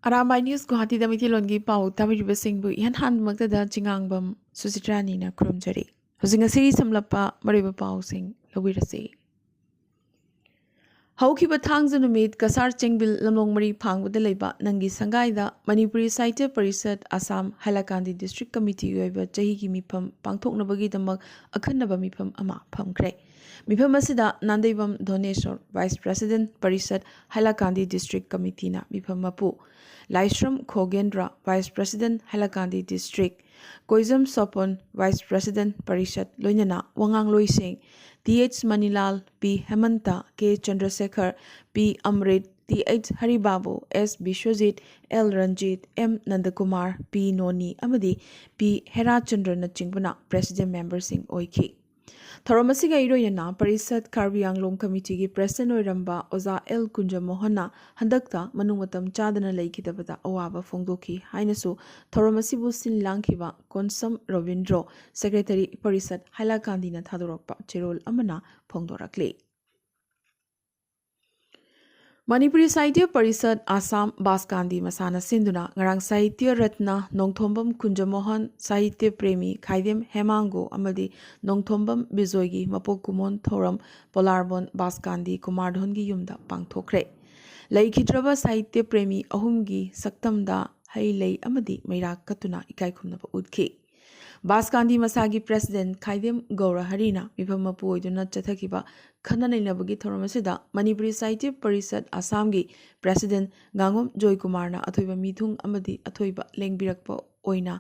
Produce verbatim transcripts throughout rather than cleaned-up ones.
Arambai news ꯒꯨꯋꯥꯍꯥꯇꯤꯗ ꯃꯩꯇꯩꯂꯣꯟꯒꯤ ꯄꯥꯎ ꯇꯥꯕꯤꯔꯤꯕꯁꯤꯡꯕꯨ ꯏꯍꯥꯟ ꯍꯥꯟꯕꯃꯛꯇꯗ ꯆꯤꯉꯥꯡꯕꯝ ꯁꯨꯆꯤꯇ꯭ꯔꯥꯅꯤꯅ ꯈꯨꯔꯨꯝꯖꯔꯤ꯫ ꯍꯧꯖꯤꯛ ꯉꯁꯤꯒꯤ ꯁꯝꯂꯞꯄ ꯃꯔꯨꯑꯣꯏꯕ ꯄꯥꯎꯁꯤꯡ ꯂꯧꯕꯤꯔꯁꯤ꯫ ꯍꯧꯈꯤꯕ ꯊꯥꯡꯖ ꯅꯨꯃꯤꯠ ꯀꯁꯥꯔ ꯆꯦꯡꯕꯤꯜ ꯂꯝꯂꯣꯡ ꯃꯔꯤ ꯐꯥꯡꯕꯗ ꯂꯩꯕ ꯅꯪꯒꯤ ꯁꯪꯒꯥꯏꯗ ꯃꯅꯤꯄꯨꯔꯤ ꯁꯥꯍꯤꯇ꯭ꯌ ꯄꯔꯤꯁꯠ ꯑꯁꯥꯝ ꯍꯥꯏꯂꯥꯀꯥꯟꯗꯤ ꯗꯤꯁꯇ꯭ꯔꯤꯛ ꯀꯃꯤꯇꯤꯒꯤ ꯑꯣꯏꯕ ꯆꯍꯤꯒꯤ ꯃꯤꯐꯝ ꯄꯥꯡꯊꯣꯛꯅꯕꯒꯤꯗꯃꯛ ꯑꯈꯟꯅꯕ ꯃꯤꯐꯝ ꯑꯃ ꯐꯝꯈ꯭ꯔꯦ꯫ ꯃꯤꯐꯝ ꯑꯁꯤꯗ ꯅꯥꯟꯗꯩꯕꯝ ꯙꯣꯅꯦꯁꯣꯔ, ꯚꯥꯏꯁ ꯄ꯭ꯔꯦꯁꯤꯗꯦꯟꯠ, ꯄꯔꯤꯁꯠ ꯍꯥꯏꯂꯥꯀꯥꯟꯗꯤ ꯗꯤꯁꯇ꯭ꯔꯤꯛ ꯀꯃꯤꯇꯤꯅ ꯃꯤꯐꯝ ꯃꯄꯨ, Laishram Khogendra, vice president Hailakandi district, Koijam Sopon, vice president ꯄꯔꯤꯁꯠ, ꯂꯣꯏꯅꯅ ꯋꯥꯉꯥꯡꯂꯣꯏꯁꯤꯡ T H Manilal, P Hemanta, K Chandrasekhar, P Amrit, T H Haribabu, S Biswajit, L Ranjit, M Nandakumar, P Noni ꯑꯃꯗꯤ ꯄꯤ ꯍꯦꯔꯥꯆꯟꯗ꯭ꯔꯅꯆꯤꯡꯕꯅ ꯄ꯭ꯔꯦꯁꯤꯗꯦꯟꯠ ꯃꯦꯝꯕꯔꯁꯤꯡ ꯑꯣꯏꯈꯤ꯫ ꯊꯧꯔꯝ ꯑꯁꯤꯒ ꯏꯔꯣꯏꯅꯅ ꯄꯔꯤꯁꯠ ꯀꯥꯔꯕꯤ ꯑꯪꯂꯣꯡ ꯀꯃꯤꯇꯤꯒꯤ ꯄ꯭ꯔꯦꯁꯤꯗꯦꯟꯠ ꯑꯣꯏꯔꯝꯕ ꯑꯣꯖꯥ ꯑꯦꯜ ꯀꯨꯟꯖꯃꯣꯍꯟꯅ ꯍꯟꯗꯛꯇ ꯃꯅꯨꯡ ꯃꯇꯝ ꯆꯥꯗꯅ ꯂꯩꯈꯤꯗꯕꯗ ꯑꯋꯥꯕ ꯐꯣꯡꯗꯣꯛꯈꯤ ꯍꯥꯏꯅꯁꯨ ꯊꯧꯔꯝ ꯑꯁꯤꯕꯨ ꯁꯤꯟ ꯂꯥꯡꯈꯤꯕ ꯀꯣꯟꯁꯝ ꯔꯣꯕꯤꯟꯗ꯭ꯔꯣ, ꯁꯦꯀ꯭ꯔꯦꯇꯔꯤ ꯄꯔꯤꯁꯠ ꯍꯥꯏꯂꯥꯀꯥꯟꯗꯤꯅ ꯊꯥꯗꯣꯔꯛꯄ ꯆꯦꯔꯣꯜ ꯑꯃꯅ ꯐꯣꯡꯗꯣꯔꯛꯂꯤ꯫ ꯃꯅꯤꯄꯨꯔꯤ ꯁꯥꯍꯤꯇ꯭ꯌ ꯄꯔꯤꯁꯠ ꯑꯁꯥꯝ ꯕꯥꯁꯀꯥꯟꯗꯤ ꯃꯁꯥꯟꯅ ꯁꯤꯟꯗꯨꯅ ꯉꯔꯥꯡ ꯁꯥꯍꯤꯇ꯭ꯌ ꯔꯠꯅ ꯅꯣꯡꯊꯣꯝꯕꯝ ꯀꯨꯟꯖꯃꯣꯍꯟ, ꯁꯥꯍꯤꯇ꯭ꯌ ꯄ꯭ꯔꯦꯃꯤ ꯈꯥꯏꯗꯦꯝ ꯍꯦꯃꯥꯡꯒꯣ ꯑꯃꯗꯤ ꯅꯣꯡꯊꯣꯝꯕꯝ ꯕꯤꯖꯣꯏꯒꯤ ꯃꯄꯣꯛ ꯀꯨꯝꯑꯣꯟ ꯊꯧꯔꯝ ꯄꯣꯂꯥꯔꯕꯣꯟ ꯕꯥꯁꯀꯥꯟꯗꯤ ꯀꯨꯃꯥꯔꯙꯣꯟꯒꯤ ꯌꯨꯝꯗ ꯄꯥꯡꯊꯣꯛꯈ꯭ꯔꯦ꯫ ꯂꯩꯈꯤꯗ꯭ꯔꯕ ꯁꯥꯍꯤꯇ꯭ꯌ ꯄ꯭ꯔꯦꯃꯤ ꯑꯍꯨꯝꯒꯤ ꯁꯛꯇꯝꯗ ꯍꯩ ꯂꯩ ꯑꯃꯗꯤ ꯃꯩꯔꯥ ꯀꯠꯇꯨꯅ ꯏꯀꯥꯏ ꯈꯨꯝꯅꯕ ꯎꯠꯈꯤ꯫ ꯕꯥꯁꯀꯥꯟꯗꯤ ꯃꯁꯥꯒꯤ ꯄ꯭ꯔꯦꯁꯤꯗꯦꯟꯠ ꯈꯥꯏꯗꯦꯝ ꯒꯧꯔꯍꯔꯤꯅ ꯃꯤꯐꯝ ꯃꯄꯨ ꯑꯣꯏꯗꯨꯅ ꯆꯠꯊꯈꯤꯕ ꯈꯟꯅ ꯅꯩꯅꯕꯒꯤ ꯊꯧꯔꯝ ꯑꯁꯤꯗ ꯃꯅꯤꯄꯨꯔꯤ ꯁꯥꯍꯤꯇ꯭ꯌ ꯄꯔꯤꯁꯠ ꯑꯁꯥꯝꯒꯤ ꯄ꯭ꯔꯦꯁꯤꯗꯦꯟꯠ ꯉꯥꯉꯣꯝ ꯖꯣꯏꯀꯨꯃꯥꯔꯅ ꯑꯊꯣꯏꯕ ꯃꯤꯊꯨꯡ ꯑꯃꯗꯤ ꯑꯊꯣꯏꯕ ꯂꯦꯡꯕꯤꯔꯛꯄ ꯑꯣꯏꯅ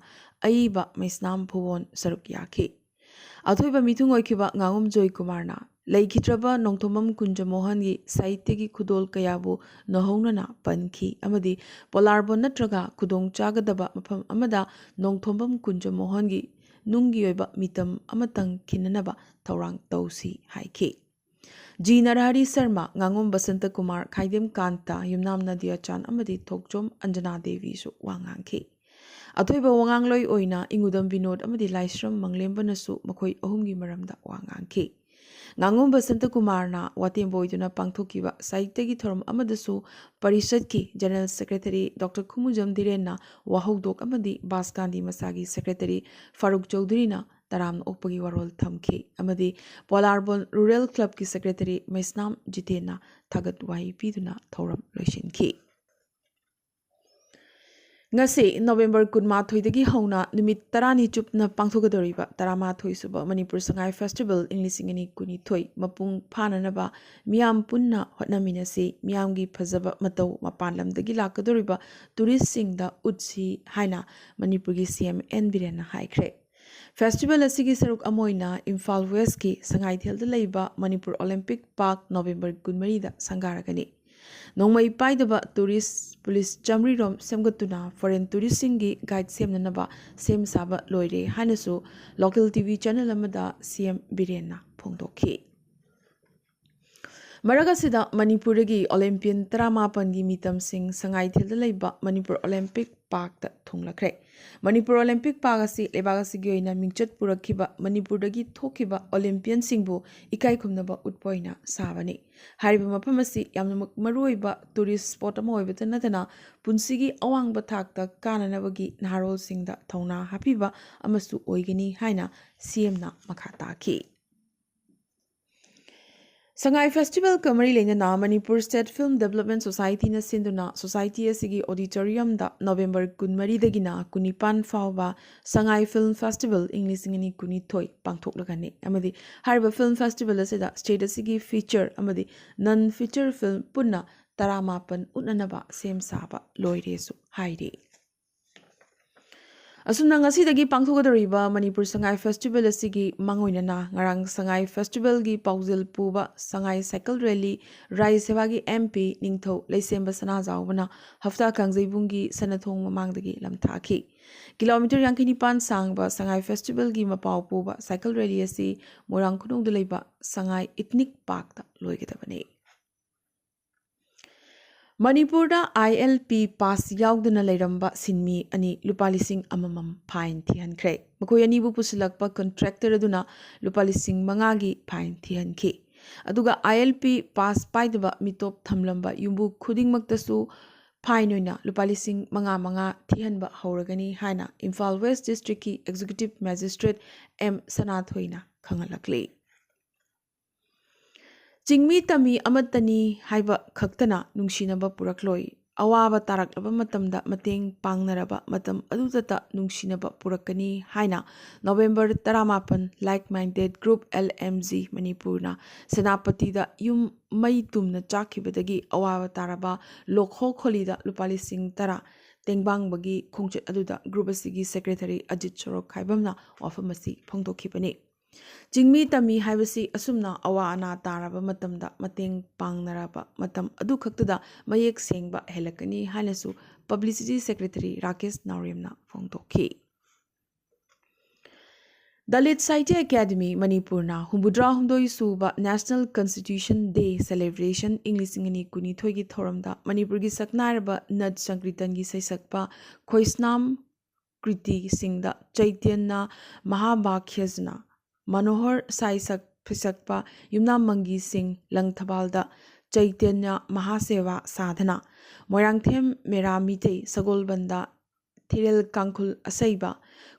ꯑꯏꯕ ꯃꯩꯁꯅꯥꯝ ꯐꯨꯋꯣꯟ ꯁꯔꯨꯛ ꯌꯥꯈꯤ꯫ ꯑꯊꯣꯏꯕ ꯃꯤꯊꯨꯡ ꯑꯣꯏꯈꯤꯕ ꯉꯥꯉꯣꯝ ꯖꯣꯏꯀꯨꯃꯥꯔꯅ ꯂꯩꯈꯤꯗ꯭ꯔꯕ ꯅꯣꯡꯊꯣꯝꯕꯝ ꯀꯨꯟꯖꯃꯣꯍꯟꯒꯤ ꯁꯥꯍꯤꯇ꯭ꯌꯒꯤ ꯈꯨꯗꯣꯜ ꯀꯌꯥꯕꯨ ꯅꯧꯍꯧꯅꯅ ꯄꯟꯈꯤ ꯑꯃꯗꯤ ꯄꯣꯂꯥꯔꯕꯣꯟ ꯅꯠꯇ꯭ꯔꯒ ꯈꯨꯗꯣꯡ ꯆꯥꯒꯗꯕ ꯃꯐꯝ ꯑꯃꯗ ꯅꯣꯡꯊꯣꯝꯕꯝ ꯀꯨꯟꯖꯃꯣꯍꯟꯒꯤ ꯅꯨꯡꯒꯤ ꯑꯣꯏꯕ ꯃꯤꯇꯝ ꯑꯃꯇꯪ ꯈꯤꯟꯅꯅꯕ ꯊꯧꯔꯥꯡ ꯇꯧꯁꯤ ꯍꯥꯏꯈꯤ꯫ ꯖꯤ ꯅꯔꯍꯔꯤ ꯁꯔꯃ, ꯉꯥꯉꯣꯝ ꯕꯁꯟꯇ ꯀꯨꯃꯥꯔ, ꯈꯥꯏꯗꯦꯝ ꯀꯥꯟꯇ, ꯌꯨꯝꯅꯥꯝ ꯅꯗꯤꯌꯥꯆꯥꯟ ꯑꯃꯗꯤ ꯊꯣꯛꯆꯣꯝ ꯑꯟꯖꯅꯥ ꯗꯦꯕꯤꯁꯨ ꯋꯥ ꯉꯥꯡꯈꯤ꯫ ꯑꯊꯣꯏꯕ ꯋꯥꯉꯥꯡꯂꯣꯏ ꯑꯣꯏꯅ ꯏꯉꯨꯗꯝ ꯕꯤꯅꯣꯗ ꯑꯃꯗꯤ ꯂꯥꯏꯁ꯭ꯔꯝ ꯃꯪꯂꯦꯝꯕꯅꯁꯨ ꯃꯈꯣꯏ ꯑꯍꯨꯝꯒꯤ ꯃꯔꯝꯗ ꯋꯥ ꯉꯥꯡꯈꯤ꯫ ꯉꯥꯉꯣꯝꯕ ꯁꯟꯇꯀꯨꯃꯥꯔꯅ ꯋꯥꯇꯦꯝꯕ ꯑꯣꯏꯗꯨꯅ ꯄꯥꯡꯊꯣꯛꯈꯤꯕ ꯁꯥꯍꯤꯇ꯭ꯌꯒꯤ ꯊꯧꯔꯝ ꯑꯃꯗꯁꯨ ꯄꯔꯤꯁꯠꯀꯤ ꯖꯦꯅꯔꯦꯜ ꯁꯦꯀ꯭ꯔꯦꯇꯔꯤ ꯗꯣꯛꯇꯔ ꯈꯨꯃꯨꯖꯝ ꯙꯤꯔꯦꯟꯅ ꯋꯥꯍꯧꯗꯣꯛ ꯑꯃꯗꯤ ꯕꯥꯁ ꯒꯥꯟꯙꯤ ꯃꯆꯥꯒꯤ ꯁꯦꯀ꯭ꯔꯦꯇꯔꯤ ꯐꯥꯔꯨꯛ ꯆꯧꯙꯨꯔꯤꯅ ꯇꯔꯥꯝꯅ ꯑꯣꯛꯄꯒꯤ ꯋꯥꯔꯣꯜ ꯊꯝꯈꯤ ꯑꯃꯗꯤ ꯄꯣꯂꯥꯔꯕꯣꯟ ꯔꯨꯔꯦꯜ ꯀ꯭ꯂꯕꯀꯤ ꯁꯦꯀ꯭ꯔꯦꯇꯔꯤ ꯃꯩꯁꯅꯥꯝ ꯖꯤꯇꯦꯟꯅ ꯊꯥꯒꯠ ꯋꯥꯍꯩ ꯄꯤꯗꯨꯅ ꯊꯧꯔꯝ ꯂꯣꯏꯁꯤꯟꯈꯤ꯫ ꯉꯁꯤ ꯅꯣꯕꯦꯝꯕꯔ ꯀꯨꯟꯃꯥꯊꯣꯏꯗꯒꯤ ꯍꯧꯅ ꯅꯨꯃꯤꯠ ꯇꯔꯥꯅꯤ ꯆꯨꯞꯅ ꯄꯥꯡꯊꯣꯛꯀꯗꯧꯔꯤꯕ ꯇꯔꯥꯃꯥꯊꯣꯏ ꯁꯨꯕ ꯃꯅꯤꯄꯨꯔ ꯁꯉꯥꯏ ꯐꯦꯁꯇꯤꯚꯦꯜ ꯏꯪ ꯂꯤꯁꯤꯡ ꯑꯅꯤ ꯀꯨꯟꯅꯤꯊꯣꯏ ꯃꯄꯨꯡ ꯐꯥꯅꯅꯕ ꯃꯤꯌꯥꯝ ꯄꯨꯟꯅ ꯍꯣꯠꯅꯃꯤꯟꯅꯁꯤ, ꯃꯤꯌꯥꯝꯒꯤ ꯐꯖꯕ ꯃꯇꯧ ꯃꯄꯥꯟ ꯂꯝꯗꯒꯤ ꯂꯥꯛꯀꯗꯧꯔꯤꯕ ꯇꯨꯔꯤꯁꯁꯤꯡꯗ ꯎꯠꯁꯤ ꯍꯥꯏꯅ ꯃꯅꯤꯄꯨꯔꯒꯤ ꯁꯤ ꯑꯦꯝ ꯑꯦꯟ ꯕꯤꯔꯦꯟꯅ ꯍꯥꯏꯈ꯭ꯔꯦ꯫ ꯐꯦꯁꯇꯤꯚꯦꯜ ꯑꯁꯤꯒꯤ ꯁꯔꯨꯛ ꯑꯃ ꯑꯣꯏꯅ ꯏꯝꯐꯥꯜ ꯋꯦꯁꯀꯤ ꯁꯉꯥꯏꯊꯦꯜꯗ ꯂꯩꯕ ꯃꯅꯤꯄꯨꯔ ꯑꯣꯂꯦꯝꯄꯤꯛ ꯄꯥꯔꯛ ꯅꯣꯕꯦꯝꯕꯔ ꯀꯨꯟꯃꯔꯤꯗ ꯁꯪꯒꯥꯔꯒꯅꯤ꯫ ꯅꯣꯡꯃꯩ ꯄꯥꯏꯗꯕ ꯇꯨꯔꯤꯁ ꯄꯨꯂꯤꯁ ꯆꯥꯃꯔꯤꯔꯣꯝ ꯁꯦꯝꯒꯠꯇꯨꯅ ꯐꯣꯔꯦꯟ ꯇꯨꯔꯤꯁꯁꯤꯡꯒꯤ ꯒꯥꯏꯗ ꯁꯦꯝꯅꯅꯕ ꯁꯦꯝ ꯁꯥꯕ ꯂꯣꯏꯔꯦ ꯍꯥꯏꯅꯁꯨ ꯂꯣꯀꯦꯜ ꯇꯤ ꯚꯤ ꯆꯦꯅꯦꯜ ꯑꯃꯗ ꯁꯤ ꯑꯦꯝ ꯕꯤꯔꯦꯟꯅ ꯐꯣꯡꯗꯣꯛꯈꯤ꯫ ꯃꯔꯛ ꯑꯁꯤꯗ ꯃꯅꯤꯄꯨꯔꯗꯒꯤ ꯑꯣꯂꯦꯝꯄꯤꯌꯟ ꯇꯔꯥꯃꯥꯄꯟꯒꯤ ꯃꯤꯇꯝꯁꯤꯡ ꯁꯉꯥꯏꯊꯦꯜꯗ ꯂꯩꯕ ꯃꯅꯤꯄꯨꯔ ꯑꯣꯂꯦꯝꯄꯤꯛ ꯄꯥꯔꯛꯇ ꯊꯨꯡꯂꯈ꯭ꯔꯦ꯫ ꯃꯅꯤꯄꯨꯔ ꯑꯣꯂꯦꯝꯄꯤꯛ ꯄꯥꯔꯛ ꯑꯁꯤ ꯂꯩꯕꯥꯛ ꯑꯁꯤꯒꯤ ꯑꯣꯏꯅ ꯃꯤꯡꯆꯠ ꯄꯨꯔꯛꯈꯤꯕ ꯃꯅꯤꯄꯨꯔꯗꯒꯤ ꯊꯣꯛꯈꯤꯕ ꯑꯣꯂꯦꯝꯄꯤꯌꯟꯁꯤꯡꯕꯨ ꯏꯀꯥꯏ ꯈꯨꯝꯅꯕ ꯎꯠꯄ ꯑꯣꯏꯅ ꯁꯥꯕꯅꯤ꯫ ꯍꯥꯏꯔꯤꯕ ꯃꯐꯝ ꯑꯁꯤ ꯌꯥꯝꯅꯃꯛ ꯃꯔꯨꯑꯣꯏꯕ ꯇꯨꯔꯤꯁ ꯁ꯭ꯄꯣꯠ ꯑꯃ ꯑꯣꯏꯕꯇ ꯅꯠꯇꯅ ꯄꯨꯟꯁꯤꯒꯤ ꯑꯋꯥꯡꯕ ꯊꯥꯛꯇ ꯀꯥꯅꯅꯕꯒꯤ ꯅꯍꯥꯔꯣꯜꯁꯤꯡꯗ ꯊꯧꯅꯥ ꯍꯥꯞꯄꯤꯕ ꯑꯃꯁꯨ ꯑꯣꯏꯒꯅꯤ ꯍꯥꯏꯅ ꯁꯤ ꯑꯦꯝꯅ ꯃꯈꯥ ꯇꯥꯈꯤ꯫ ꯁꯉꯥꯏ ꯐꯦꯁꯇꯤꯚꯦꯜꯒ ꯃꯔꯤ ꯂꯩꯅꯅ ꯃꯅꯤꯄꯨꯔ ꯁ꯭ꯇꯦꯠ ꯐꯤꯜꯝ ꯗꯦꯕꯂꯞꯃꯦꯟ ꯁꯣꯁꯥꯏꯇꯤꯅ ꯁꯤꯟꯗꯨꯅ ꯁꯣꯁꯥꯏꯇꯤ ꯑꯁꯤꯒꯤ ꯑꯣꯗꯤꯇꯣꯔꯤꯌꯝꯗ ꯅꯣꯕꯦꯝꯕꯔ ꯀꯨꯟꯃꯔꯤꯗꯒꯤꯅ ꯀꯨꯟꯅꯤꯄꯥꯟ ꯐꯥꯎꯕ ꯁꯉꯥꯏ ꯐꯤꯜꯝ ꯐꯦꯁꯇꯤꯚꯦꯜ ꯏꯪ ꯂꯤꯁꯤꯡ ꯑꯅꯤ ꯀꯨꯟꯅꯤꯊꯣꯏ ꯄꯥꯡꯊꯣꯛꯂꯒꯅꯤ ꯑꯃꯗꯤ ꯍꯥꯏꯔꯤꯕ ꯐꯤꯜꯝ ꯐꯦꯁꯇꯤꯚꯦꯜ ꯑꯁꯤꯗ ꯁ꯭ꯇꯦꯠ ꯑꯁꯤꯒꯤ ꯐꯤꯆꯔ ꯑꯃꯗꯤ ꯅꯟ ꯐꯤꯆꯔ ꯐꯤꯜꯝ ꯄꯨꯟꯅ ꯇꯔꯥꯃꯥꯄꯟ ꯎꯠꯅꯅꯕ ꯁꯦꯝ ꯁꯥꯕ ꯂꯣꯏꯔꯦꯁꯨ ꯍꯥꯏꯔꯤ꯫ ꯑꯁꯨꯝꯅ ꯉꯁꯤꯗꯒꯤ ꯄꯥꯡꯊꯣꯛꯀꯗꯧꯔꯤꯕ ꯃꯅꯤꯄꯨꯔ ꯁꯉꯥꯏ ꯐꯦꯁꯇꯤꯚꯦꯜ ꯑꯁꯤꯒꯤ ꯃꯥꯡꯑꯣꯏꯅꯅ ꯉꯔꯥꯡ ꯁꯉꯥꯏ ꯐꯦꯁꯇꯤꯚꯦꯜꯒꯤ ꯄꯥꯎꯖꯦꯜ ꯄꯨꯕ ꯁꯉꯥꯏ ꯁꯥꯏꯀꯜ ꯔꯦꯂꯤ ꯔꯥꯖ꯭ꯌ ꯁꯦꯕꯥꯒꯤ ꯑꯦꯝ ꯄꯤ ꯅꯤꯡꯊꯧ ꯂꯩꯁꯦꯝꯕ ꯁꯅꯥꯖꯥꯎꯕꯅ ꯍꯞꯇꯥ ꯀꯥꯡꯖꯩꯕꯨꯡꯒꯤ ꯁꯅꯊꯣꯡ ꯃꯃꯥꯡꯗꯒꯤ ꯂꯝꯊꯥꯈꯤ꯫ ꯀꯤꯂꯣꯃꯤꯇꯔ ꯌꯥꯡꯈꯩ ꯅꯤꯄꯥꯟ ꯁꯥꯡꯕ ꯁꯉꯥꯏ ꯐꯦꯁꯇꯤꯚꯦꯜꯒꯤ ꯃꯄꯥꯎ ꯄꯨꯕ ꯁꯥꯏꯀꯜ ꯔꯦꯂꯤ ꯑꯁꯤ ꯃꯣꯏꯔꯥꯡ ꯈꯨꯅꯧꯗ ꯂꯩꯕ ꯁꯉꯥꯏ ꯏꯊꯅꯤꯛ ꯄꯥꯔꯛꯇ ꯂꯣꯏꯒꯗꯕꯅꯤ꯫ ꯃꯅꯤꯄꯨꯔꯗ ILP pass ꯌꯥꯎꯗꯅ ꯂꯩꯔꯝꯕ ꯁꯤꯟꯃꯤ ꯑꯅꯤ ꯂꯨꯄꯥ ꯂꯤꯁꯤꯡ ꯑꯃꯃꯝ fine ꯊꯤꯍꯟꯈ꯭ꯔꯦ꯫ ꯃꯈꯣꯏ ꯑꯅꯤꯕꯨ ꯄꯨꯁꯤꯜꯂꯛꯄ contractor ꯑꯗꯨꯅ ꯂꯨꯄꯥ ꯂꯤꯁꯤꯡ ꯃꯉꯥꯒꯤ fine ꯊꯤꯍꯟꯈꯤ꯫ ꯑꯗꯨꯒ ILP pass ꯄꯥꯏꯗꯕ ꯃꯤꯇꯣꯞ ꯊꯝꯂꯝꯕ ꯌꯨꯝꯕꯨ ꯈꯨꯗꯤꯡꯃꯛꯇꯁꯨ fine ꯑꯣꯏꯅ ꯂꯨꯄꯥ ꯂꯤꯁꯤꯡ ꯃꯉꯥ ꯃꯉꯥ ꯊꯤꯍꯟꯕ ꯍꯧꯔꯒꯅꯤ ꯍꯥꯏꯅ Imphal West Districtꯀꯤ Executive Magistrate M ꯁꯅꯥꯊꯣꯏꯅ ꯈꯪꯍꯜꯂꯛꯂꯤ꯫ ꯆꯤꯡꯃꯤ ꯇꯝꯃꯤ ꯑꯃꯠꯇꯅꯤ ꯍꯥꯏꯕ ꯈꯛꯇꯅ ꯅꯨꯡꯁꯤꯅꯕ ꯄꯨꯔꯛꯂꯣꯏ꯫ ꯑꯋꯥꯕ ꯇꯥꯔꯛꯂꯕ ꯃꯇꯝꯗ ꯃꯇꯦꯡ ꯄꯥꯡꯅꯔꯕ ꯃꯇꯝ ꯑꯗꯨꯗꯇ ꯅꯨꯡꯁꯤꯅꯕ ꯄꯨꯔꯛꯀꯅꯤ ꯍꯥꯏꯅ November ꯇꯔꯥꯃꯥꯄꯟ Like Minded Group, LMG, ꯃꯅꯤꯄꯨꯔꯅ ꯁꯦꯅꯥꯄꯇꯤꯗ ꯌꯨꯝ ꯃꯩ ꯇꯨꯝꯅ ꯆꯥꯛꯈꯤꯕꯗꯒꯤ ꯑꯋꯥꯕ ꯇꯥꯔꯕ ꯂꯣꯈꯣ ꯈꯣꯂꯤꯗ ꯂꯨꯄꯥ ꯂꯤꯁꯤꯡ ꯇꯔꯥ ꯇꯦꯡꯕꯥꯡꯕꯒꯤ ꯈꯣꯡꯆꯠ ꯑꯗꯨꯗ group ꯑꯁꯤꯒꯤ secretary ꯑꯖꯤꯠ ꯁꯣꯔꯣꯛꯈꯥꯏꯕꯝꯅ ꯋꯥꯐꯝ ꯑꯁꯤ ꯐꯣꯡꯗꯣꯛꯈꯤꯕꯅꯤ꯫ ꯆꯤꯡꯃꯤ ꯇꯝꯃꯤ ꯍꯥꯏꯕꯁꯤ ꯑꯁꯨꯝꯅ ꯑꯋꯥ ꯑꯅꯥ ꯇꯥꯔꯕ ꯃꯇꯝꯗ ꯃꯇꯦꯡ ꯄꯥꯡꯅꯔꯕ ꯃꯇꯝ ꯑꯗꯨ ꯈꯛꯇꯗ ꯃꯌꯦꯛ ꯁꯦꯡꯕ ꯍꯦꯜꯂꯛꯀꯅꯤ ꯍꯥꯏꯅꯁꯨ Publicity Secretary ꯔꯥꯀꯦꯁ ꯅꯥꯎꯔꯦꯝꯅ ꯐꯣꯡꯗꯣꯛꯈꯤ꯫ Dalit Sahitya Academy ꯃꯅꯤꯄꯨꯔꯅ ꯍꯨꯝꯐꯨꯇꯔꯥ ꯍꯨꯝꯗꯣꯏ ꯁꯨꯕ National Constitution Day Celebration ꯏꯪ ꯂꯤꯁꯤꯡ ꯑꯅꯤ ꯀꯨꯟꯅꯤꯊꯣꯏꯒꯤ ꯊꯧꯔꯝꯗ ꯃꯅꯤꯄꯨꯔꯒꯤ ꯁꯛꯅꯥꯏꯔꯕ ꯅꯠ ꯁꯪꯀ꯭ꯔꯤꯇꯟꯒꯤ ꯁꯩꯁꯛꯄ ꯈꯣꯏꯁꯅꯥꯝ ꯀ꯭ꯔꯤꯇꯤꯁꯤꯡꯗ ꯆꯩꯇꯟꯌ ꯃꯍꯥꯚꯥꯒ꯭ꯌꯖꯅ, ꯃꯅꯣꯍꯔ ꯁꯥꯏ ꯁꯛ-, ꯁꯩꯁꯛꯄ ꯌꯨꯝꯅꯥꯝ ꯃꯪꯒꯤ ꯁꯤꯡ ꯂꯪꯊꯕꯥꯜꯗ ꯆꯩꯇꯟꯌ ꯃꯍꯥꯁꯦꯕꯥ ꯁꯥꯙꯅꯥ, ꯃꯣꯏꯔꯥꯡꯊꯦꯝ ꯃꯦꯔꯥ ꯃꯤꯇꯩ ꯁꯒꯣꯜꯕꯟꯗ ꯊꯤꯔꯦꯜ ꯀꯥꯡꯈꯨꯜ ꯑꯁꯩꯕ,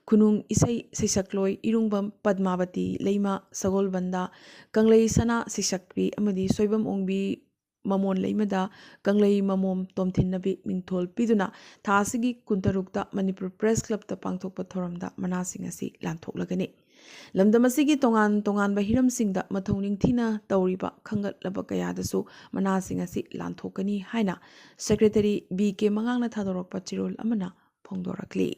ꯈꯨꯅꯨꯡ ꯏꯁꯩ ꯁꯩꯁꯛꯂꯣꯏ ꯏꯔꯨꯡꯕꯝ ꯄꯗꯃꯥꯕꯇꯤ ꯂꯩꯃ ꯁꯒꯣꯜꯕꯟꯗ, ꯀꯪꯂꯩ ꯁꯅꯥ ꯁꯩꯁꯛꯄꯤ ꯑꯃꯗꯤ ꯁꯣꯏꯕꯝ ꯑꯣꯡꯕꯤ ꯃꯃꯣꯟ ꯂꯩꯃꯗ ꯀꯪꯂꯩ ꯃꯃꯣꯝ ꯇꯣꯝꯊꯤꯟꯅꯕꯤ ꯃꯤꯡꯊꯣꯜ ꯄꯤꯗꯨꯅ ꯊꯥ ꯑꯁꯤꯒꯤ ꯀꯨꯟꯇꯔꯨꯛꯇ ꯃꯅꯤꯄꯨꯔ Press Clubꯇ ꯄꯥꯡꯊꯣꯛꯄ ꯊꯧꯔꯝꯗ ꯃꯅꯥꯁꯤꯡ ꯑꯁꯤ ꯂꯥꯟꯊꯣꯛꯂꯒꯅꯤ꯫ ꯂꯝꯗꯝ ꯑꯁꯤꯒꯤ ꯇꯣꯉꯥꯟ ꯇꯣꯉꯥꯟꯕ ꯍꯤꯔꯝꯁꯤꯡꯗ ꯃꯊꯧ ꯅꯤꯡꯊꯤꯅ ꯇꯧꯔꯤꯕ ꯈꯟꯒꯠꯂꯕ ꯀꯌꯥꯗꯁꯨ ꯃꯅꯥꯁꯤꯡ ꯑꯁꯤ ꯂꯥꯟꯊꯣꯛꯀꯅꯤ ꯍꯥꯏꯅ Secretary ꯕꯤ ꯀꯦ ꯃꯉꯥꯡꯅ ꯊꯥꯗꯣꯔꯛꯄ ꯆꯦꯔꯣꯜ ꯑꯃꯅ ꯐꯣꯡꯗꯣꯔꯛꯂꯤ꯫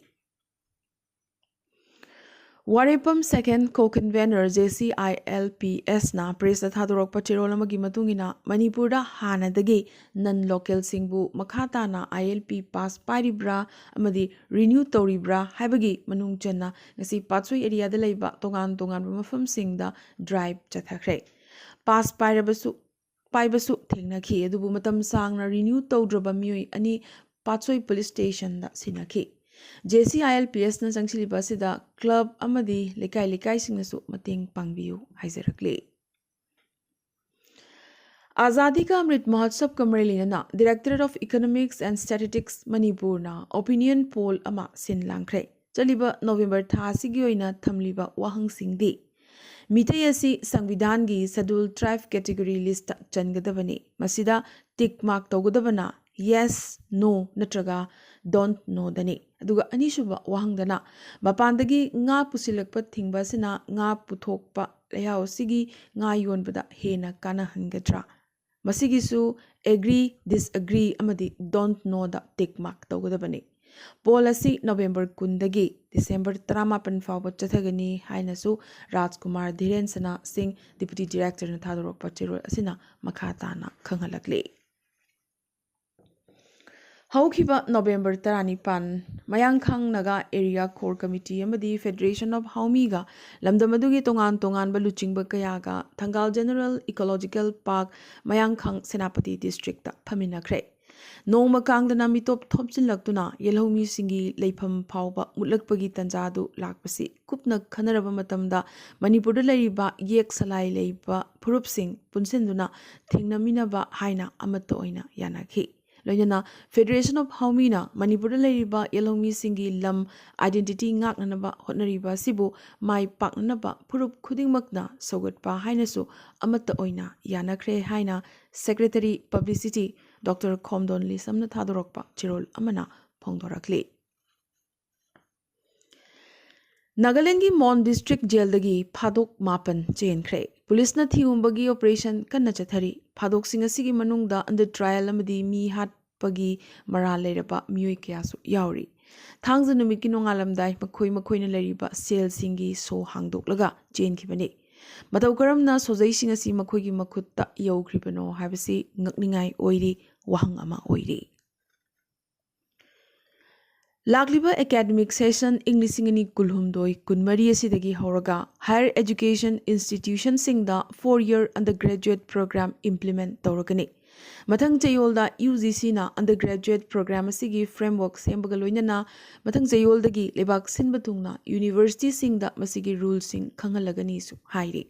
ꯋꯥꯔꯦꯄꯝ Second Co-Convener JCILPSꯅ pressꯇ ꯊꯥꯗꯣꯔꯛꯄ ꯆꯦꯔꯣꯜ ꯑꯃꯒꯤ ꯃꯇꯨꯡ ꯏꯟꯅ, ꯃꯅꯤꯄꯨꯔꯗ ꯍꯥꯟꯅꯗꯒꯤ non-localꯁꯤꯡꯕꯨ ꯃꯈꯥ ꯇꯥꯅ ILP pass ꯄꯥꯏꯔꯤꯕ꯭ꯔꯥ ꯑꯃꯗꯤ renew ꯇꯧꯔꯤꯕ꯭ꯔꯥ ꯍꯥꯏꯕꯒꯤ ꯃꯅꯨꯡ ꯆꯟꯅ ꯉꯁꯤ ꯄꯥꯠꯁꯣꯏ areaꯗ ꯂꯩꯕ ꯇꯣꯉꯥꯟ ꯇꯣꯉꯥꯟꯕ ꯃꯐꯝꯁꯤꯡꯗ drive ꯆꯠꯊꯈ꯭ꯔꯦ꯫ Pass ꯄꯥꯏꯔꯕꯁꯨ ꯄꯥꯏꯕꯁꯨ ꯊꯦꯡꯅꯈꯤ꯫ ꯑꯗꯨꯕꯨ ꯃꯇꯝ ꯁꯥꯡꯅ ꯔꯤꯅ꯭ꯌꯨ ꯇꯧꯗ꯭ꯔꯕ ꯃꯤꯑꯣꯏ ꯑꯅꯤ ꯄꯥꯠꯁꯣꯏ ꯄꯨꯂꯤꯁ ꯁ꯭ꯇꯦꯁꯟꯗ ꯁꯤꯟꯅꯈꯤ꯫ J C I L P ꯑꯦꯁꯅ ꯆꯪꯁꯤꯜꯂꯤꯕ ꯑꯁꯤꯗ ꯀ꯭ꯂꯕ ꯑꯃꯗꯤ ꯂꯩꯀꯥꯏ ꯂꯩꯀꯥꯏꯁꯤꯡꯅꯁꯨ ꯃꯇꯦꯡ ꯄꯥꯡꯕꯤꯌꯨ ꯍꯥꯏꯖꯔꯛꯂꯤ꯫ ꯑꯖꯥꯗꯤ ꯀꯥ ꯑꯃ꯭ꯔꯤꯠ ꯃꯍꯣꯠꯁꯕꯀ ꯃꯔꯤ ꯂꯩꯅꯅ Directorate of Economics and Statistics ꯃꯅꯤꯄꯨꯔꯅ ꯑꯣꯄꯤꯅꯤꯌꯟ ꯄꯣꯜ ꯑꯃ ꯁꯤꯟ ꯂꯥꯡꯈ꯭ꯔꯦ꯫ ꯆꯠꯂꯤꯕ ꯅꯣꯕꯦꯝꯕꯔ ꯊꯥ ꯑꯁꯤꯒꯤ ꯑꯣꯏꯅ ꯊꯝꯂꯤꯕ ꯋꯥꯍꯪꯁꯤꯡꯗꯤ: ꯃꯤꯇꯩ ꯑꯁꯤ ꯁꯪꯕꯤꯙꯥꯟꯒꯤ ꯁꯦꯗ꯭ꯌꯨꯜ ꯇ꯭ꯔꯥꯏꯕ ꯀꯦꯇꯦꯒꯣꯔꯤ ꯂꯤꯁꯇ ꯆꯟꯒꯗꯕꯅꯤ꯫ ꯃꯁꯤꯗ ꯇꯤꯛ ꯃꯥꯔꯛ ꯇꯧꯒꯗꯕꯅ ꯌꯦꯁ, ꯅꯣ ꯅꯠꯇ꯭ꯔꯒ ꯗꯣꯟꯠ ꯅꯣꯗꯅꯤ꯫ ꯑꯗꯨꯒ ꯑꯅꯤꯁꯨꯕ ꯋꯥꯍꯪꯗꯅ, ꯃꯄꯥꯟꯗꯒꯤ ꯉꯥ ꯄꯨꯁꯤꯜꯂꯛꯄ ꯊꯤꯡꯕ ꯑꯁꯤꯅ ꯉꯥ ꯄꯨꯊꯣꯛꯄ ꯂꯩꯍꯥꯎ ꯑꯁꯤꯒꯤ ꯉꯥ ꯌꯣꯟꯕꯗ ꯍꯦꯟꯅ ꯀꯥꯟꯅꯍꯟꯒꯗ꯭ꯔꯥ? ꯃꯁꯤꯒꯤꯁꯨ ꯑꯦꯒ꯭ꯔꯤ, ꯗꯤꯁꯑꯦꯒ꯭ꯔꯤ ꯑꯃꯗꯤ ꯗꯣꯟꯠ ꯅꯣꯗ ꯇꯤꯛ ꯃꯥꯔꯛ ꯇꯧꯒꯗꯕꯅꯤ꯫ ꯄꯣꯜ ꯑꯁꯤ ꯅꯣꯕꯦꯝꯕꯔ ꯀꯨꯟꯗꯒꯤ ꯗꯤꯁꯦꯝꯕꯔ ꯇꯔꯥꯃꯥꯄꯟ ꯐꯥꯎꯕ ꯆꯠꯊꯒꯅꯤ ꯍꯥꯏꯅꯁꯨ ꯔꯥꯖꯀꯨꯃꯥꯔ ꯙꯤꯔꯦꯟ ꯁꯅꯥ ꯁꯤꯡ, ꯗꯤꯄꯨꯇꯤ ꯗꯤꯔꯦꯛꯇꯔꯅ ꯊꯥꯗꯣꯔꯛꯄ ꯆꯦꯔꯣꯜ ꯑꯁꯤꯅ ꯃꯈꯥ ꯇꯥꯅ ꯈꯪꯍꯜꯂꯛꯂꯤ꯫ ꯍꯧꯈꯤꯕ ꯅꯣꯕꯦꯝꯕꯔ ꯇꯔꯥꯅꯤꯄꯥꯟ, Mayangkhang Naga area core committee ꯑꯃꯗꯤ ꯐꯦꯗꯔꯦꯁꯟ ꯑꯣꯐ ꯍꯥꯎꯃꯤꯒ ꯂꯝꯗꯝ ꯑꯗꯨꯒꯤ ꯇꯣꯉꯥꯟ ꯇꯣꯉꯥꯟꯕ ꯂꯨꯆꯤꯡꯕ ꯀꯌꯥꯒ Thangal general ecological park, Mayangkhang, Senapati district ꯐꯝꯃꯤꯟꯅꯈ꯭ꯔꯦ꯫ ꯅꯣꯡꯃ ꯀꯥꯡꯗꯅ ꯃꯤꯇꯣꯞ ꯊꯣꯝꯖꯤꯜꯂꯛꯇꯨꯅ ꯌꯦꯜꯍꯧꯃꯤꯁꯤꯡꯒꯤ ꯂꯩꯐꯝ ꯐꯥꯎꯕ ꯃꯨꯠꯂꯛꯄꯒꯤ ꯇꯥꯟꯖꯥꯗꯨ ꯂꯥꯛꯄꯁꯤ ꯀꯨꯞꯅ ꯈꯟꯅꯔꯕ ꯃꯇꯝꯗ, ꯃꯅꯤꯄꯨꯔꯗ ꯂꯩꯔꯤꯕ ꯌꯦꯛ ꯁꯂꯥꯏ ꯂꯩꯕ ꯐꯨꯔꯨꯞꯁꯤꯡ ꯄꯨꯟꯁꯤꯟꯗꯨꯅ ꯊꯦꯡꯅꯃꯤꯟꯅꯕ ꯍꯥꯏꯅ ꯑꯃꯠꯇ ꯑꯣꯏꯅ ꯌꯥꯅꯈꯤ꯫ ꯂꯣꯏꯅꯅ ꯐꯦꯗꯔꯦꯁꯟ ꯑꯣꯐ ꯍꯥꯎꯃꯤꯅ ꯃꯅꯤꯄꯨꯔꯗ ꯂꯩꯔꯤꯕ ꯌꯦꯜꯍꯧꯃꯤꯁꯤꯡꯒꯤ ꯂꯝ ꯑꯥꯏꯗꯦꯟꯇꯤꯇꯤ ꯉꯥꯛꯅꯅꯕ ꯍꯣꯠꯅꯔꯤꯕ ꯑꯁꯤꯕꯨ ꯃꯥꯏ ꯄꯥꯛꯅꯅꯕ ꯐꯨꯔꯨꯞ ꯈꯨꯗꯤꯡꯃꯛꯅ ꯁꯧꯒꯠꯄ ꯍꯥꯏꯅꯁꯨ ꯑꯃꯠꯇ ꯑꯣꯏꯅ ꯌꯥꯅꯈ꯭ꯔꯦ ꯍꯥꯏꯅ ꯁꯦꯀ꯭ꯔꯦꯇꯔꯤ ꯄꯕ꯭ꯂꯤꯁꯤꯇꯤ ꯗꯣꯛꯇꯔ ꯈꯣꯝꯗꯣꯟ ꯂꯤꯁꯝꯅ ꯊꯥꯗꯣꯔꯛꯄ ꯆꯦꯔꯣꯜ ꯑꯃꯅ ꯐꯣꯡꯗꯣꯔꯛꯂꯤ꯫ ꯅꯥꯒꯥꯂꯦꯟꯗꯒꯤ ꯃꯣꯟ ꯗꯤꯁꯇ꯭ꯔꯤꯛ ꯖꯦꯜꯗꯒꯤ ꯐꯥꯗꯣꯛ ꯃꯥꯄꯟ ꯆꯦꯟꯈ꯭ꯔꯦ꯫ ꯄꯨꯂꯤꯁꯅ ꯊꯤꯍꯨꯝꯕꯒꯤ ꯑꯣꯄꯔꯦꯁꯟ ꯀꯟꯅ ꯆꯠꯊꯔꯤ꯫ ꯐꯥꯗꯣꯛꯁꯤꯡ ꯑꯁꯤꯒꯤ ꯃꯅꯨꯡꯗ ꯑꯟꯗꯔ ꯇ꯭ꯔꯥꯌꯦꯜ ꯑꯃꯗꯤ ꯃꯤ ꯍꯥꯠꯄꯒꯤ ꯃꯔꯥꯜ ꯂꯩꯔꯕ ꯃꯤꯑꯣꯏ ꯀꯌꯥꯁꯨ ꯌꯥꯎꯔꯤ꯫ ꯊꯥꯡꯖ ꯅꯨꯃꯤꯠꯀꯤ ꯅꯣꯡꯉꯥꯜꯂꯝꯗꯥꯏ ꯃꯈꯣꯏ ꯃꯈꯣꯏꯅ ꯂꯩꯔꯤꯕ ꯁꯦꯜꯁꯤꯡꯒꯤ ꯁꯣ ꯍꯥꯡꯗꯣꯛꯂꯒ ꯆꯦꯟꯈꯤꯕꯅꯤ꯫ ꯃꯇꯧ ꯀꯔꯝꯅ ꯁꯣꯖꯩꯁꯤꯡ ꯑꯁꯤ ꯃꯈꯣꯏꯒꯤ ꯃꯈꯨꯠꯇ ꯌꯧꯈ꯭ꯔꯤꯕꯅꯣ ꯍꯥꯏꯕꯁꯤ ꯉꯛꯅꯤꯡꯉꯥꯏ ꯑꯣꯏꯔꯤ, ꯋꯥꯍꯪ ꯑꯃ ꯑꯣꯏꯔꯤ꯫ ꯂꯥꯛꯂꯤꯕ academic session ꯏꯪ ꯂꯤꯁꯤꯡ ꯑꯅꯤ ꯀꯨꯟꯍꯨꯝꯗꯣꯏ ꯀꯨꯟꯃꯔꯤ ꯑꯁꯤꯗꯒꯤ ꯍꯧꯔꯒ higher education institutionꯁꯤꯡꯗ four year undergraduate program implement ꯇꯧꯔꯒꯅꯤ꯫ ꯃꯊꯪ ꯆꯌꯣꯜꯗ UGCꯅ undergraduate program ꯑꯁꯤꯒꯤ framework ꯁꯦꯝꯕꯒ ꯂꯣꯏꯅꯅ ꯃꯊꯪ ꯆꯌꯣꯜꯗꯒꯤ ꯂꯩꯕꯥꯛ ꯁꯤꯟꯕ ꯊꯨꯡꯅ universityꯁꯤꯡꯗ ꯃꯁꯤꯒꯤ ruleꯁꯤꯡ ꯈꯪꯍꯜꯂꯒꯅꯤꯁꯨ ꯍꯥꯏꯔꯤ꯫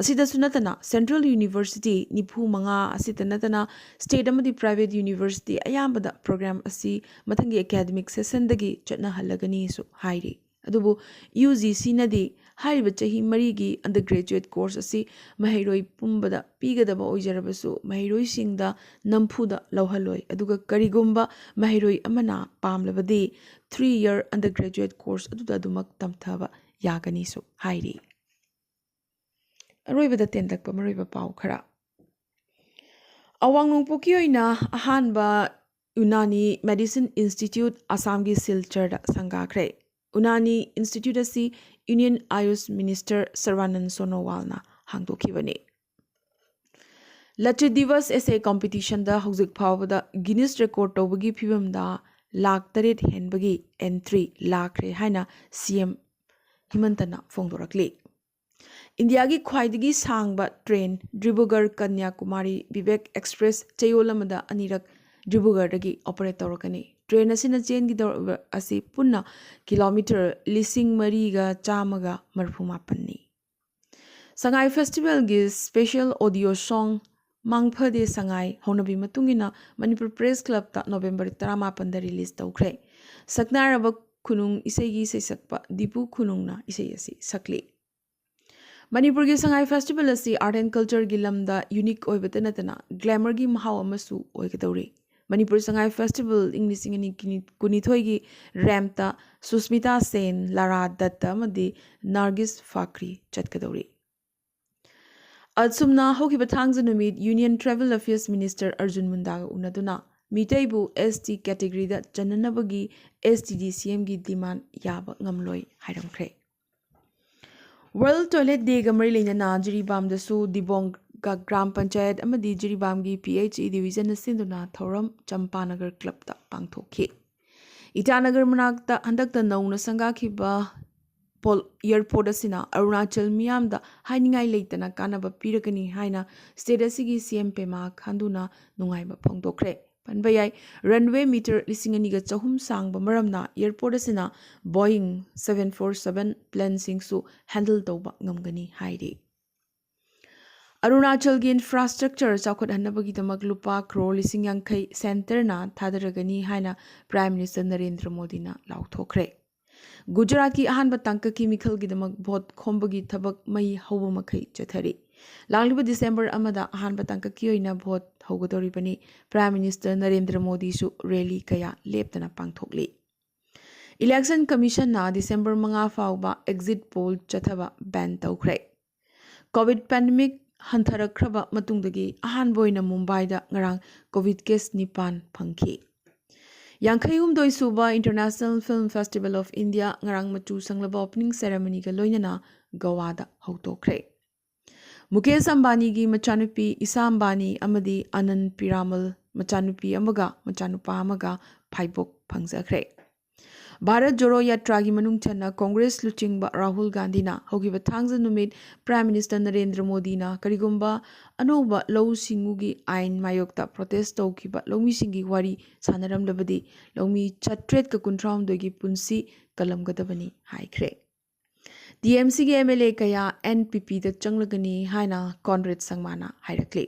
ꯑꯁꯤꯗꯁꯨ ꯅꯠꯇꯅ central university ꯅꯤꯐꯨ ꯃꯉꯥ ꯑꯁꯤꯇ ꯅꯠꯇꯅ state ꯑꯃꯗꯤ private university ꯑꯌꯥꯝꯕꯗ program ꯑꯁꯤ ꯃꯊꯪꯒꯤ academic sessionꯗꯒꯤ ꯆꯠꯅꯍꯜꯂꯒꯅꯤꯁꯨ ꯍꯥꯏꯔꯤ꯫ ꯑꯗꯨꯕꯨ UGCꯅꯗꯤ ꯍꯥꯏꯔꯤꯕ ꯆꯍꯤ ꯃꯔꯤꯒꯤ undergraduate course ꯑꯁꯤ ꯃꯍꯩꯔꯣꯏ ꯄꯨꯝꯕꯗ ꯄꯤꯒꯗꯕ ꯑꯣꯏꯖꯔꯕꯁꯨ ꯃꯍꯩꯔꯣꯏꯁꯤꯡꯗ ꯅꯝꯐꯨꯗ ꯂꯧꯍꯜꯂꯣꯏ꯫ ꯑꯗꯨꯒ ꯀꯔꯤꯒꯨꯝꯕ ꯃꯍꯩꯔꯣꯏ ꯑꯃꯅ ꯄꯥꯝꯂꯕꯗꯤ three year undergraduate course ꯑꯗꯨꯗ ꯑꯗꯨꯃꯛ ꯇꯝꯊꯕ ꯌꯥꯒꯅꯤꯁꯨ ꯍꯥꯏꯔꯤ꯫ ꯑꯔꯣꯏꯕꯗ ꯇꯦꯟꯇꯛꯄ ꯃꯔꯨꯑꯣꯏꯕ ꯄꯥꯎ ꯈꯔ꯫ ꯑꯋꯥꯡ ꯅꯣꯡꯄꯣꯛꯀꯤ ꯑꯣꯏꯅ ꯑꯍꯥꯟꯕ ꯌꯨꯅꯥꯅꯤ medicine institute ꯑꯁꯥꯝꯒꯤ ꯁꯤꯜꯆꯔꯗ ꯁꯪꯒꯥꯈ꯭ꯔꯦ꯫ ꯎꯅꯥꯅꯤ institute ꯑꯁꯤ Union Ayush Minister ꯁꯔꯕꯥꯅꯟ ꯁꯣꯅꯣꯋꯥꯜꯅ ꯍꯥꯡꯗꯣꯛꯈꯤꯕꯅꯤ꯫ Lachit ꯗꯤꯕꯁ essay competitionꯗ ꯍꯧꯖꯤꯛ ꯐꯥꯎꯕꯗ Guinness record ꯇꯧꯕꯒꯤ ꯐꯤꯕꯝꯗ ꯂꯥꯈ ꯇꯔꯦꯠ ꯍꯦꯟꯕꯒꯤ entry ꯂꯥꯛꯈ꯭ꯔꯦ ꯍꯥꯏꯅ CM ꯍꯤꯃꯟꯇꯅ ꯐꯣꯡꯗꯣꯔꯛꯂꯤ꯫ ꯏꯟꯗꯤꯌꯥꯒꯤ ꯈ꯭ꯋꯥꯏꯗꯒꯤ ꯁꯥꯡꯕ train Dibrugarh Kanyakumari Vivek Express ꯆꯌꯣꯜ ꯑꯃꯗ ꯑꯅꯤꯔꯛ ꯗꯤꯕ꯭ꯔꯨꯒꯔꯗꯒꯤ operate ꯇꯧꯔꯛꯀꯅꯤ꯫ Train ꯑꯁꯤꯅ ꯆꯦꯟꯒꯗꯧꯔꯤꯕ ꯑꯁꯤ ꯄꯨꯟꯅ ꯀꯤꯂꯣꯃꯤꯇꯔ ꯂꯤꯁꯤꯡ ꯃꯔꯤꯒ ꯆꯥꯝꯃꯒ ꯃꯔꯤꯐꯨ ꯃꯥꯄꯟꯅꯤ꯫ ꯁꯉꯥꯏ festivalꯒꯤ special audio song ꯃꯥꯡꯐꯗꯦ ꯁꯉꯥꯏ ꯍꯧꯅꯕꯤ ꯃꯇꯨꯡ ꯏꯟꯅ ꯃꯅꯤꯄꯨꯔ Press Clubꯇ ꯅꯣꯕꯦꯝꯕꯔ ꯇꯔꯥꯃꯥꯄꯟꯗ release ꯇꯧꯈ꯭ꯔꯦ꯫ ꯁꯛꯅꯥꯏꯔꯕ ꯈꯨꯅꯨꯡ ꯏꯁꯩꯒꯤ ꯏꯁꯩꯁꯛꯄ ꯗꯤꯄꯨ ꯈꯨꯅꯨꯡꯅ ꯏꯁꯩ ꯑꯁꯤ ꯁꯛꯂꯤ꯫ ꯃꯅꯤꯄꯨꯔꯒꯤ ꯁꯉꯥꯏ festival ꯑꯁꯤ art and cultureꯒꯤ ꯂꯝꯗ unique ꯑꯣꯏꯕꯇ ꯅꯠꯇꯅ glamourꯒꯤ ꯃꯍꯥꯎ ꯑꯃꯁꯨ ꯑꯣꯏꯒꯗꯧꯔꯤ꯫ ꯃꯅꯤꯄꯨꯔ ꯁꯉꯥꯏ festival ꯏꯪ ꯂꯤꯁꯤꯡ ꯑꯅꯤ ꯀꯨꯟꯅꯤꯊꯣꯏꯒꯤ rampꯇ ꯁꯨꯁꯃꯤꯇꯥ ꯁꯦꯟ, ꯂꯥꯔꯥ ꯗꯠꯇ ꯑꯃꯗꯤ ꯅꯥꯔꯒꯤꯁ ꯐꯥꯈ꯭ꯔꯤ ꯆꯠꯀꯗꯧꯔꯤ꯫ ꯑꯁꯨꯝꯅ ꯍꯧꯈꯤꯕ ꯊꯥꯡꯖ ꯅꯨꯃꯤꯠ Union Tribal Affairs Minister Arjun ꯃꯨꯟꯗꯥꯒ ꯎꯅꯗꯨꯅ ꯃꯤꯇꯩꯕꯨ ST categoryꯗ ꯆꯟꯅꯅꯕꯒꯤ STDCMꯒꯤ demand ꯌꯥꯕ ꯉꯝꯂꯣꯏ ꯍꯥꯏꯔꯝꯈ꯭ꯔꯦ꯫ World Toilet Dayꯒ ꯃꯔꯤ ꯂꯩꯅꯅ ꯖꯤꯔꯤꯕꯥꯝꯗꯁꯨ ꯗꯤꯕꯣꯡꯒ ꯒ꯭ꯔꯥꯝ ꯄꯟꯆꯥꯌꯠ ꯑꯃꯗꯤ ꯖꯤꯔꯤꯕꯥꯝꯒꯤ PHE divisionꯅ ꯁꯤꯟꯗꯨꯅ ꯊꯧꯔꯝ ꯆꯝꯄꯥꯅꯒꯔ clubꯇ ꯄꯥꯡꯊꯣꯛꯈꯤ꯫ ꯏꯇꯥꯅꯒꯔ ꯃꯅꯥꯛꯇ ꯍꯟꯗꯛꯇ ꯅꯧꯅ ꯁꯪꯒꯥꯈꯤꯕ ꯄꯣꯜ ꯑꯦꯌꯔꯄꯣꯔꯠ ꯑꯁꯤꯅ ꯑꯔꯨꯅꯥꯆꯜ ꯃꯤꯌꯥꯝꯗ ꯍꯥꯏꯅꯤꯡꯉꯥꯏ ꯂꯩꯇꯅ ꯀꯥꯟꯅꯕ ꯄꯤꯔꯒꯅꯤ ꯍꯥꯏꯅ ꯁ꯭ꯇꯦꯠ ꯑꯁꯤꯒꯤ ꯁꯤ ꯑꯦꯝ ꯄꯦꯃꯥ ꯈꯥꯟꯗꯨꯅ ꯅꯨꯡꯉꯥꯏꯕ ꯐꯣꯡꯗꯣꯛꯈ꯭ꯔꯦ꯫ ꯄꯟꯕ ꯌꯥꯏ, ꯔꯟꯋꯦ ꯃꯤꯇꯔ ꯂꯤꯁꯤꯡ ꯑꯅꯤꯒ ꯆꯍꯨꯝ ꯁꯥꯡꯕ ꯃꯔꯝꯅ ꯑꯦꯌꯔꯄꯣꯔꯠ ꯑꯁꯤꯅ ꯕꯣꯌꯤꯡ ꯁꯚꯦꯟ ꯐꯣꯔ ꯁꯚꯦꯟ ꯄ꯭ꯂꯦꯟꯁꯤꯡꯁꯨ ꯍꯦꯟꯗꯜ ꯇꯧꯕ ꯉꯝꯒꯅꯤ ꯍꯥꯏꯔꯤ꯫ ꯑꯔꯨꯅꯥꯆꯜꯒꯤ ꯏꯟꯐ꯭ꯔꯥꯁ꯭ꯇ꯭ꯔꯛꯆꯔ ꯆꯥꯎꯈꯠꯍꯟꯅꯕꯒꯤꯗꯃꯛ ꯂꯨꯄꯥ ꯀ꯭ꯔꯣꯔ ꯂꯤꯁꯤꯡ ꯌꯥꯡꯈꯩ ꯁꯦꯟꯇꯔꯅ ꯊꯥꯗꯔꯒꯅꯤ ꯍꯥꯏꯅ ꯄ꯭ꯔꯥꯏꯝ ꯃꯤꯅꯤꯁꯇꯔ ꯅꯔꯦꯟꯗ꯭ꯔ ꯃꯣꯗꯤꯅ ꯂꯥꯎꯊꯣꯛꯈ꯭ꯔꯦ꯫ ꯒꯨꯖꯔꯥꯠꯀꯤ ꯑꯍꯥꯟꯕ ꯇꯥꯡꯀꯛꯀꯤ ꯃꯤꯈꯜꯒꯤꯗꯃꯛ ꯚꯣꯠ ꯈꯣꯝꯕꯒꯤ ꯊꯕꯛ ꯃꯩ ꯍꯧꯕ ꯃꯈꯩ ꯆꯠꯊꯔꯤ꯫ ꯂꯥꯛꯂꯤꯕ ꯗꯤꯁꯦꯝꯕꯔ ꯑꯃꯗ ꯑꯍꯥꯟꯕ ꯇꯥꯡꯀꯛꯀꯤ ꯑꯣꯏꯅ ꯚꯣꯠ ꯍꯧꯒꯗꯧꯔꯤꯕꯅꯤ꯫ ꯄ꯭ꯔꯥꯏꯝ ꯃꯤꯅꯤꯁꯇꯔ ꯅꯔꯦꯟꯗ꯭ꯔ ꯃꯣꯗꯤꯁꯨ ꯔꯦꯂꯤ ꯀꯌꯥ ꯂꯦꯞꯇꯅ ꯄꯥꯡꯊꯣꯛꯂꯤ꯫ ꯏꯂꯦꯛꯁꯟ ꯀꯃꯤꯁꯟꯅ ꯗꯤꯁꯦꯝꯕꯔ ꯃꯉꯥ ꯐꯥꯎꯕ ꯑꯦꯛꯖꯤꯠ ꯄꯣꯜ ꯆꯠꯊꯕ ꯕꯦꯟ ꯇꯧꯈ꯭ꯔꯦ꯫ ꯀꯣꯚꯤꯗ ꯄꯦꯟꯗꯦꯃꯤꯛ ꯍꯟꯊꯔꯛꯈ꯭ꯔꯕ ꯃꯇꯨꯡꯗꯒꯤ ꯑꯍꯥꯟꯕ ꯑꯣꯏꯅ ꯃꯨꯝꯕꯥꯏꯗ ꯉꯔꯥꯡ ꯀꯣꯚꯤꯗ ꯀꯦꯁ ꯅꯤꯄꯥꯟ ꯐꯪꯈꯤ꯫ ꯌꯥꯡꯈꯩꯍꯨꯝꯗꯣꯏ ꯁꯨꯕ international film festival of India ꯉꯔꯥꯡ ꯃꯆꯨ ꯁꯪꯂꯕ ꯑꯣꯄꯅꯤꯡ ꯁꯦꯔꯦꯃꯅꯤꯒ ꯂꯣꯏꯅꯅ ꯒꯣꯋꯥꯗ ꯍꯧꯗꯣꯛꯈ꯭ꯔꯦ꯫ ꯃꯨꯀꯦꯁ ꯑꯝꯕꯥꯅꯤꯒꯤ ꯃꯆꯥꯅꯨꯄꯤ ꯏꯁꯥ ꯑꯝꯕꯥꯅꯤ ꯑꯃꯗꯤ ꯑꯅꯟ ꯄꯤꯔꯥꯃꯜ ꯃꯆꯥꯅꯨꯄꯤ ꯑꯃꯒ ꯃꯆꯥꯅꯨꯄꯥ ꯑꯃꯒ ꯐꯥꯏꯕꯣꯛ ꯐꯪꯖꯈ꯭ꯔꯦ꯫ ꯚꯥꯔꯠ ꯖꯣꯔꯣ ꯌꯥꯇ꯭ꯔꯥꯒꯤ ꯃꯅꯨꯡ ꯆꯟꯅ ꯀꯣꯡꯒ꯭ꯔꯦꯁ ꯂꯨꯆꯤꯡꯕ ꯔꯥꯍꯨꯜ ꯒꯥꯟꯙꯤꯅ ꯍꯧꯈꯤꯕ ꯊꯥꯡꯖ ꯅꯨꯃꯤꯠ ꯄ꯭ꯔꯥꯏꯝ ꯃꯤꯅꯤꯁꯇꯔ ꯅꯔꯦꯟꯗ꯭ꯔ ꯃꯣꯗꯤꯅ ꯀꯔꯤꯒꯨꯝꯕ ꯑꯅꯧꯕ ꯂꯧꯎ ꯁꯤꯡꯎꯒꯤ ꯑꯥꯏꯟ ꯃꯥꯌꯣꯛꯇ ꯄ꯭ꯔꯣꯇꯦꯁ ꯇꯧꯈꯤꯕ ꯂꯧꯃꯤꯁꯤꯡꯒꯤ ꯋꯥꯔꯤ ꯁꯥꯟꯅꯔꯝꯂꯕꯗꯤ ꯂꯧꯃꯤ ꯆꯥꯇ꯭ꯔꯦꯠꯀ ꯀꯨꯟꯊ꯭ꯔꯥꯍꯨꯝꯗꯣꯏꯒꯤ ꯄꯨꯟꯁꯤ ꯀꯜꯂꯝꯒꯗꯕꯅꯤ ꯍꯥꯏꯈ꯭ꯔꯦ꯫ ꯇꯤ ꯑꯦꯝ ꯁꯤꯒꯤ ꯑꯦꯝ ꯑꯦꯜ ꯑꯦ ꯀꯌꯥ ꯑꯦꯟ ꯄꯤ ꯄꯤꯗ ꯆꯪꯂꯒꯅꯤ ꯍꯥꯏꯅ ꯀꯣꯟꯔꯦꯗ ꯁꯪꯃꯥꯅ ꯍꯥꯏꯔꯛꯂꯤ꯫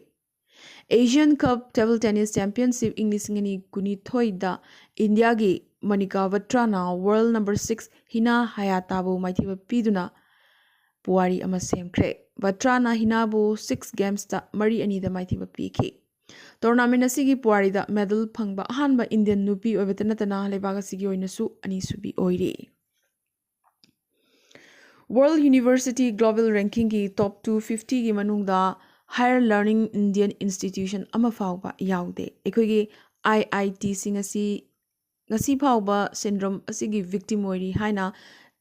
ꯑꯦꯁꯤꯌꯥꯟ ꯀꯞ ꯇꯦꯕꯜ ꯇꯦꯅꯤꯁ ꯆꯦꯝꯄꯤꯌꯟꯁꯤꯞ ꯏꯪ ꯂꯤꯁꯤꯡ ꯑꯅꯤ ꯀꯨꯟꯅꯤꯊꯣꯏꯗ ꯏꯟꯗꯤꯌꯥꯒꯤ ꯃꯅꯤꯀꯥ ꯕꯇ꯭ꯔꯥꯅ ꯋꯥꯔꯜ ꯅꯝꯕꯔ ꯁꯤꯛꯁ ꯍꯤꯅꯥ ꯍꯌꯥꯇꯥꯕꯨ ꯃꯥꯏꯊꯤꯕ ꯄꯤꯗꯨꯅ ꯄꯨꯋꯥꯔꯤ ꯑꯃ ꯁꯦꯝꯈ꯭ꯔꯦ꯫ ꯕꯇ꯭ꯔꯥꯅ ꯍꯤꯅꯥꯕꯨ ꯁꯤꯛꯁ ꯒꯦꯝꯁꯇ ꯃꯔꯤ ꯑꯅꯤꯗ ꯃꯥꯏꯊꯤꯕ ꯄꯤꯈꯤ꯫ ꯇꯣꯔꯅꯥꯃꯦꯟ ꯑꯁꯤꯒꯤ ꯄꯨꯋꯥꯔꯤꯗ ꯃꯦꯗꯜ ꯐꯪꯕ ꯑꯍꯥꯟꯕ ꯏꯟꯗꯤꯌꯟ ꯅꯨꯄꯤ ꯑꯣꯏꯕꯇ ꯅꯠꯇꯅ ꯂꯩꯕꯥꯛ ꯑꯁꯤꯒꯤ ꯑꯣꯏꯅꯁꯨ ꯑꯅꯤꯁꯨꯕꯤ ꯑꯣꯏꯔꯤ꯫ ꯋꯥꯔꯜ ꯌꯨꯅꯤꯚꯔꯁꯤꯇꯤ ꯒ꯭ꯂꯣꯕꯦꯜ ꯔꯦꯡꯀꯤꯡꯒꯤ ꯇꯣꯞ ꯇꯨ ꯐꯤꯐꯇꯤꯒꯤ ꯃꯅꯨꯡꯗ ꯍꯥꯌꯔ ꯂꯔꯅꯤꯡ ꯏꯟꯗꯤꯌꯟ ꯏꯟꯁꯇꯤꯇ꯭ꯌꯨꯁꯟ ꯑꯃ ꯐꯥꯎꯕ ꯌꯥꯎꯗꯦ꯫ ꯑꯩꯈꯣꯏꯒꯤ ꯑꯥꯏ ꯑꯥꯏ ꯇꯤꯁꯤꯡ ꯑꯁꯤ ꯉꯁꯤ ꯐꯥꯎꯕ ꯁꯤꯟꯗ꯭ꯔꯣꯝ ꯑꯁꯤꯒꯤ ꯚꯤꯛꯇꯤꯝ ꯑꯣꯏꯔꯤ ꯍꯥꯏꯅ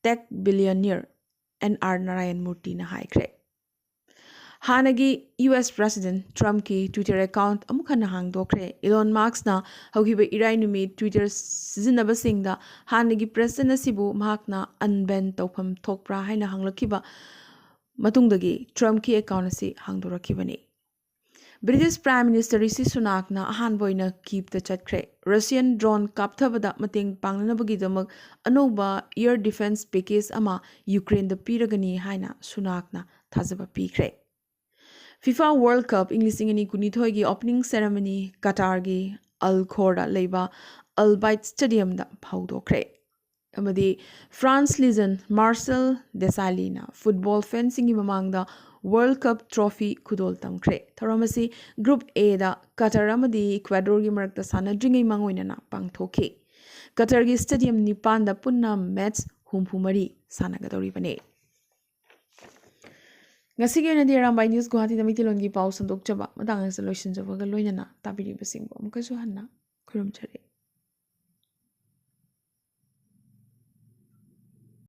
tech billionaire N R Narayana ꯃꯨꯔꯇꯤꯅ ꯍꯥꯏꯈ꯭ꯔꯦ꯫ ꯍꯥꯟꯅꯒꯤ ꯌꯨ ꯑꯦꯁ ꯄ꯭ꯔꯦꯁꯤꯗꯦꯟ ꯇ꯭ꯔꯝꯞꯀꯤ ꯇ꯭ꯋꯤꯇꯔ ꯑꯦꯀꯥꯎꯟꯠ ꯑꯃꯨꯛ ꯍꯟꯅ ꯍꯥꯡꯗꯣꯛꯈ꯭ꯔꯦ꯫ ꯏꯂꯣꯟ ꯃꯥꯛꯁꯅ ꯍꯧꯈꯤꯕ ꯏꯔꯥꯏ ꯅꯨꯃꯤꯠ ꯇ꯭ꯋꯤꯇꯔ ꯁꯤꯖꯤꯟꯅꯕꯁꯤꯡꯗ ꯍꯥꯟꯅꯒꯤ ꯄ꯭ꯔꯦꯁꯤꯗꯦꯟ ꯑꯁꯤꯕꯨ ꯃꯍꯥꯛꯅ ꯑꯟꯕꯦꯟ ꯇꯧꯐꯝ ꯊꯣꯛꯄ꯭ꯔꯥ ꯍꯥꯏꯅ ꯍꯪꯂꯛꯈꯤꯕ ꯃꯇꯨꯡꯗꯒꯤ ꯇ꯭ꯔꯝꯞꯀꯤ ꯑꯦꯀꯥꯎꯟꯠ ꯑꯁꯤ ꯍꯥꯡꯗꯣꯔꯛꯈꯤꯕꯅꯤ꯫ ꯕ꯭ꯔꯤꯇꯤꯁ ꯄ꯭ꯔꯥꯏꯝ ꯃꯤꯅꯤꯁꯇꯔ ꯔꯤꯁꯤ ꯁꯨꯅꯥꯛꯅ ꯑꯍꯥꯟꯕ ꯑꯣꯏꯅ ꯀꯤꯞꯇ ꯆꯠꯈ꯭ꯔꯦ꯫ ꯔꯁꯤꯌꯟ ꯗ꯭ꯔꯣꯟ ꯀꯥꯞꯊꯕꯗ ꯃꯇꯦꯡ ꯄꯥꯡꯅꯅꯕꯒꯤꯗꯃꯛ ꯑꯅꯧꯕ ꯏꯌꯔ ꯗꯤꯐꯦꯟꯁ ꯄꯦꯀꯦꯖ ꯑꯃ ꯌꯨꯀ꯭ꯔꯦꯟꯗ ꯄꯤꯔꯒꯅꯤ ꯍꯥꯏꯅ ꯁꯨꯅꯥꯛꯅ ꯊꯥꯖꯕ ꯄꯤꯈ꯭ꯔꯦ꯫ ꯐꯤꯐꯥ ꯋꯥꯔꯜ ꯀꯞ ꯏꯪ ꯂꯤꯁꯤꯡ ꯑꯅꯤ ꯀꯨꯟꯅꯤꯊꯣꯏꯒꯤ ꯑꯣꯄꯅꯤꯡ ꯁꯦꯔꯦꯃꯅꯤ ꯀꯇꯥꯔꯒꯤ ꯑꯜ ꯈꯣꯔꯗ ꯂꯩꯕ ꯑꯜ ꯕꯥꯏꯠ ꯁ꯭ꯇꯦꯗꯤꯌꯝꯗ ꯍꯧꯗꯣꯛꯈ꯭ꯔꯦ꯫ ꯑꯃꯗꯤ ꯐ꯭ꯔꯥꯟꯁ ꯂꯤꯖꯟ ꯃꯥꯔꯁꯦꯜ ꯗꯦꯁꯥꯂꯤꯅ ꯐꯨꯠꯕꯣꯜ ꯐꯦꯟꯁꯤꯡꯒꯤ ꯃꯃꯥꯡꯗ ꯋꯥꯔꯜ ꯀꯞ ꯇ꯭ꯔꯣꯐꯤ ꯈꯨꯗꯣꯜ ꯇꯝꯈ꯭ꯔꯦ꯫ ꯊꯧꯔꯝ ꯑꯁꯤ ꯒ꯭ꯔꯨꯞ ꯑꯦꯗ ꯀꯇꯔ ꯑꯃꯗꯤ ꯏꯀ꯭ꯋꯦꯗꯣꯔꯒꯤ ꯃꯔꯛꯇ ꯁꯥꯟꯅꯗ꯭ꯔꯤꯉꯩ ꯃꯥꯡꯑꯣꯏꯅꯅ ꯄꯥꯡꯊꯣꯛꯈꯤ꯫ ꯀꯇꯔꯒꯤ ꯁ꯭ꯇꯦꯗꯤꯌꯝ ꯅꯤꯄꯥꯟꯗ ꯄꯨꯟꯅ ꯃꯦꯠꯆ ꯍꯨꯝꯐꯨ ꯃꯔꯤ ꯁꯥꯟꯅꯒꯗꯧꯔꯤꯕꯅꯤ꯫ ꯉꯁꯤꯒꯤ ꯑꯣꯏꯅꯗꯤ ꯑꯔꯥꯝꯕꯥꯏ ꯅ꯭ꯌꯨꯁ ꯒꯨꯋꯥꯍꯥꯇꯤꯗ ꯃꯩꯇꯩꯂꯣꯟꯒꯤ ꯄꯥꯎ ꯁꯟꯗꯣꯛꯆꯕ ꯃꯇꯥꯡ ꯑꯁꯤꯗ ꯂꯣꯏꯁꯤꯟꯖꯕꯒ ꯂꯣꯏꯅꯅ ꯇꯥꯕꯤꯔꯤꯕꯁꯤꯡꯕꯨ ꯑꯃꯨꯛꯀꯁꯨ ꯍꯟꯅ ꯈꯨꯔꯨꯝꯖꯔꯤ꯫